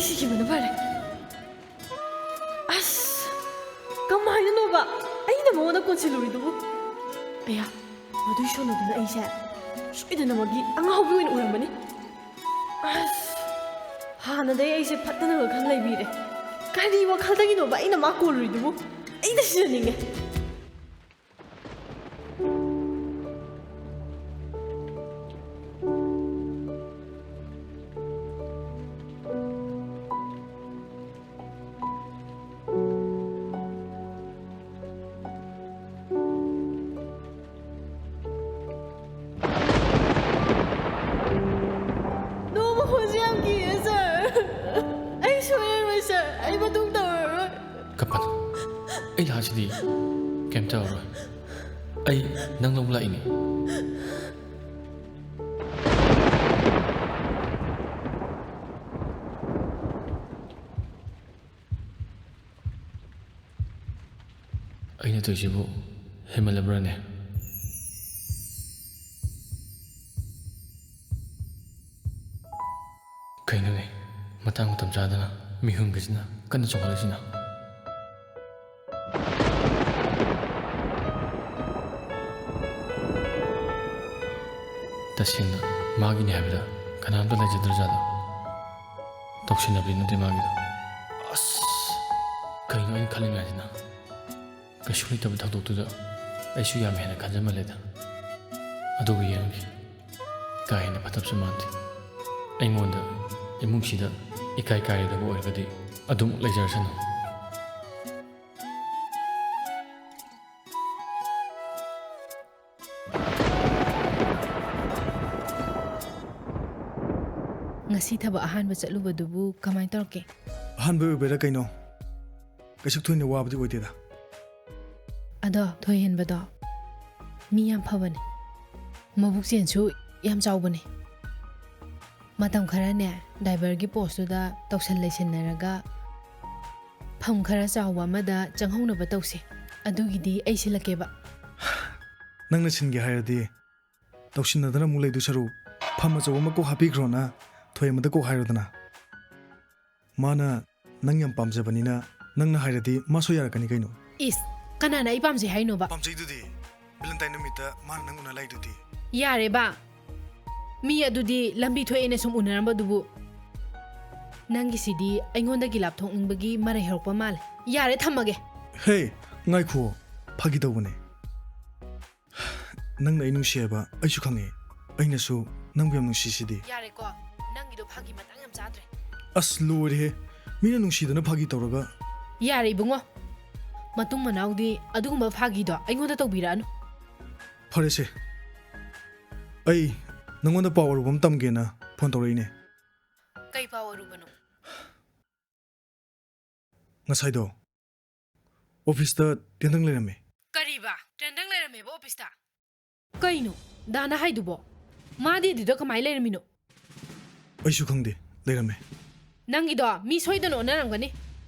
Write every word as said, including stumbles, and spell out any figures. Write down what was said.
ꯁꯤꯈꯤꯕꯅ ꯐꯔꯦ꯫ ꯑꯁ, ꯀꯃꯥꯏꯅꯅꯣꯕ ꯑꯩꯅ ꯃꯉꯣꯟꯗ ꯀꯣꯟꯁꯤꯜꯂꯨꯔꯤꯗꯨꯕꯨ? ꯑꯌꯥ, ꯃꯗꯨꯏ ꯁꯣꯅꯣꯗꯨꯅ ꯑꯩꯁꯦ ꯁꯣꯏꯗꯅꯃꯛꯀꯤ ꯑꯉꯥꯎꯕꯤ ꯑꯣꯏꯅ ꯎꯔꯝꯃꯅꯤ꯫ ꯑꯁ, ꯍꯥꯟꯅꯗꯩ ꯑꯩꯁꯦ ꯐꯠꯇꯅꯕ ꯈꯜ ꯂꯩꯕꯤꯔꯦ꯫ ꯀꯔꯤ ꯋꯥꯈꯜꯗꯒꯤꯅꯣꯕ ꯑꯩꯅ ꯃꯥ ꯀꯣꯜꯂꯨꯔꯤꯗꯨꯕꯨ? ꯑꯩꯗ ꯁꯤꯖꯅꯤꯡꯉꯦ꯫ ꯅꯣꯡ ꯃꯈꯣꯟꯁꯦ ꯌꯥꯝ ꯀꯤꯌꯦ, ꯁꯥꯔ꯫ ꯑꯩ ꯁꯣꯏꯔꯔꯣꯏ, ꯁꯥꯔ꯫ ꯑꯩ ꯃꯇꯨꯡ ꯇꯧꯔꯔꯣꯏ꯫ ꯀꯞꯄꯅꯨ꯫ ꯑꯩ ꯂꯥꯛꯑꯁꯤꯗꯤ ꯀꯩꯝ ꯇꯧꯔꯔꯣꯏ꯫ ꯑꯩ ꯅꯪ ꯂꯧꯕ ꯂꯥꯛꯏꯅꯦ꯫ ꯑꯩꯅ ꯇꯧꯔꯤꯁꯤꯕꯨ ꯍꯦꯟꯃꯜꯂꯕ꯭ꯔꯥꯅꯦ? ꯀꯩꯅꯣꯅꯦ, ꯃꯇꯥꯡ ꯃꯇꯝ ꯆꯥꯗꯅ ꯃꯤꯍꯨꯟꯒꯁꯤꯅ ꯀꯟꯅ ꯆꯣꯡꯈꯠꯂꯛꯏꯁꯤꯅ? ꯇꯁꯦꯡꯅ ꯃꯥꯒꯤꯅꯤ ꯍꯥꯏꯕꯗ ꯀꯅꯥꯝꯇ ꯂꯩꯖꯗ꯭ꯔꯖꯥꯠꯂꯣ? ꯇꯧꯁꯤꯟꯅꯕꯗꯤ ꯅꯠꯇꯦ ꯃꯥꯒꯤꯗꯣ꯫ ꯑꯁ! ꯀꯩꯅꯣ ꯑꯩꯅ ꯈꯜꯂꯤꯉꯩꯁꯤꯅ? ꯀꯩꯁꯨ ꯂꯩꯇꯕ ꯊꯧꯗꯣꯛꯇꯨꯗ ꯑꯩꯁꯨ ꯌꯥꯝ ꯍꯦꯟꯅ ꯈꯟꯖꯟꯃꯜꯂꯦꯗ꯫ ꯑꯗꯨꯕꯨ ꯌꯦꯡꯒꯦ, ꯀꯥ ꯍꯦꯟꯅ ꯐꯠꯇꯕꯁꯨ ꯃꯥꯟꯗꯦ꯫ ꯑꯩꯉꯣꯟꯗ ꯏꯃꯨꯡꯁꯤꯗ ꯏꯀꯥꯏ ꯀꯥꯏꯔꯣꯏꯗꯕ ꯑꯣꯏꯔꯒꯗꯤ ꯑꯗꯨꯝ ꯂꯩꯖꯔꯁꯅꯨ꯫ ꯉꯁꯤ ꯊꯕꯛ ꯑꯍꯥꯟꯕ ꯆꯠꯂꯨꯕꯗꯨꯕꯨ ꯀꯃꯥꯏ ꯇꯧꯔꯛꯀꯦ? ꯑꯍꯥꯟꯕ ꯑꯣꯏꯕꯩꯔꯥ ꯀꯩꯅꯣ? ꯀꯩꯁꯨ ꯊꯣꯏꯅ ꯋꯥꯕꯗꯤ ꯑꯣꯏꯗꯦꯗ꯫ ꯑꯗꯣ ꯊꯣꯏꯍꯦꯟꯕꯗꯣ ꯃꯤ ꯌꯥꯝ ꯐꯕꯅꯦ꯫ ꯃꯕꯨꯛ ꯆꯦꯟꯁꯨ ꯌꯥꯝ ꯆꯥꯎꯕꯅꯦ꯫ ꯃꯇꯝ ꯈꯔꯅꯦ, ꯗ꯭ꯔꯥꯏꯚꯔꯒꯤ ꯄꯣꯁꯇꯨꯗ ꯇꯧꯁꯟ ꯂꯩꯁꯟꯅꯔꯒ ꯐꯝ ꯈꯔ ꯆꯥꯎꯕ ꯑꯃꯗ ꯆꯪꯍꯧꯅꯕ ꯇꯧꯁꯦ꯫ ꯑꯗꯨꯒꯤꯗꯤ ꯑꯩ ꯁꯤꯜꯂꯛꯀꯦꯕ꯫ ꯅꯪꯅ ꯁꯤꯟꯒꯦ ꯍꯥꯏꯔꯗꯤ, ꯇꯧꯁꯤꯟꯅꯗꯅ ꯑꯃꯨꯛ ꯂꯩꯗꯣꯏ ꯁꯔꯨꯛ, ꯐꯝ ꯑꯆꯧꯕ ꯑꯃ ꯀꯣꯛ ꯍꯥꯞꯄꯤꯈ꯭ꯔꯣꯅ ꯊꯣꯏꯍꯦꯟꯕꯗ ꯀꯣꯛ ꯍꯥꯏꯔꯣꯗꯅ꯫ ꯃꯥꯅ ꯅꯪ ꯌꯥꯝ ꯄꯥꯝꯖꯕꯅꯤꯅ, ꯅꯪꯅ ꯍꯥꯏꯔꯗꯤ ꯃꯥꯁꯨ ꯌꯥꯔꯛꯀꯅꯤ ꯀꯩꯅꯣ꯫ ꯏꯁ, ꯀꯅꯥꯅ ꯑꯩ ꯄꯥꯝꯖꯩ ꯍꯥꯏꯅꯣꯕ? ꯄꯥꯝꯖꯩꯗꯨꯗꯤ꯫ ꯚꯦꯂꯦꯟꯇꯥꯏꯟ ꯅꯨꯃꯤꯠꯇ ꯃꯥꯅ ꯅꯪ ꯎꯅ ꯂꯥꯛꯏꯗꯨꯗꯤ꯫ ꯌꯥꯔꯦꯕ꯫ ꯃꯤ ꯑꯗꯨꯗꯤ ꯂꯝꯕꯤ ꯊꯣꯛꯑꯦꯅ ꯁꯨꯝ ꯎꯅꯔꯝꯕꯗꯨꯕꯨ꯫ ꯅꯪꯒꯤꯁꯤꯗꯤ ꯑꯩꯉꯣꯟꯗꯒꯤ ꯂꯥꯞꯊꯣꯛꯅꯤꯡꯕꯒꯤ ꯃꯔꯩ ꯍꯧꯔꯛꯄ ꯃꯥꯜꯂꯦ꯫ ꯌꯥꯔꯦ, ꯊꯝꯃꯒꯦ꯫ ꯍꯦ, ꯉꯥꯏꯈꯨꯑꯣ꯫ ꯐꯥꯒꯤ ꯇꯧꯕꯅꯦ꯫ ꯅꯪꯅ ꯑꯩ ꯅꯨꯡꯁꯤ ꯍꯥꯏꯕ ꯑꯩꯁꯨ ꯈꯪꯉꯦ꯫ ꯑꯩꯅꯁꯨ ꯅꯪꯕꯨ ꯌꯥꯝ ꯅꯨꯡꯁꯤꯁꯤꯗꯤ꯫ ꯌꯥꯔꯦꯀꯣ, ꯅꯪꯒꯤꯗꯣ ꯐꯥꯒꯤ ꯃꯇꯥꯡ ꯌꯥꯝ ꯆꯥꯗ꯭ꯔꯦ꯫ ꯑꯁ, ꯂꯣꯏꯔꯦꯍꯦ꯫ ꯃꯤꯅ ꯅꯨꯡꯁꯤꯗꯅ ꯐꯥꯒꯤ ꯇꯧꯔꯒ꯫ ꯌꯥꯔꯦ ꯏꯕꯨꯡꯉꯣ, ꯃꯇꯨꯡ ꯃꯅꯥꯎꯗꯤ ꯑꯗꯨꯒꯨꯝꯕ ꯐꯥꯒꯤꯗꯣ ꯑꯩꯉꯣꯟꯗ ꯇꯧꯕꯤꯔꯛꯑꯅꯨ꯫ ꯐꯔꯦꯁꯦ, ꯑꯩ ꯅꯪꯉꯣꯟꯗ ꯄꯥꯎ ꯑꯔꯨꯕ ꯑꯃ ꯇꯝꯒꯦꯅ ꯐꯣꯟ ꯇꯧꯔꯛꯏꯅꯦ꯫ ꯀꯩ ꯄꯥꯎ ꯑꯔꯨꯕꯅꯣ? ꯉꯁꯥꯏꯗꯣ ꯑꯣꯐꯤꯁꯇ ꯇꯦꯟꯗꯪ ꯂꯩꯔꯝꯃꯦ꯫ ꯀꯔꯤꯕ? ꯇꯦꯟꯗꯪ ꯂꯩꯔꯝꯃꯦꯕ ꯑꯣꯐꯤꯁꯇ? ꯀꯩꯅꯣ ꯗꯥꯅ ꯍꯥꯏꯗꯨꯕꯣ? ꯃꯥꯗꯤ ꯑꯗꯨꯗ ꯀꯃꯥꯏ ꯂꯩꯔꯝꯃꯤꯅꯣ? ꯑꯩꯁꯨ ꯈꯪꯗꯦ, ꯂꯩꯔꯝꯃꯦ꯫ ꯅꯪꯒꯤꯗꯣ ꯃꯤ ꯁꯣꯏꯗꯅ ꯑꯣꯟꯅꯔꯝꯒꯅꯤ꯫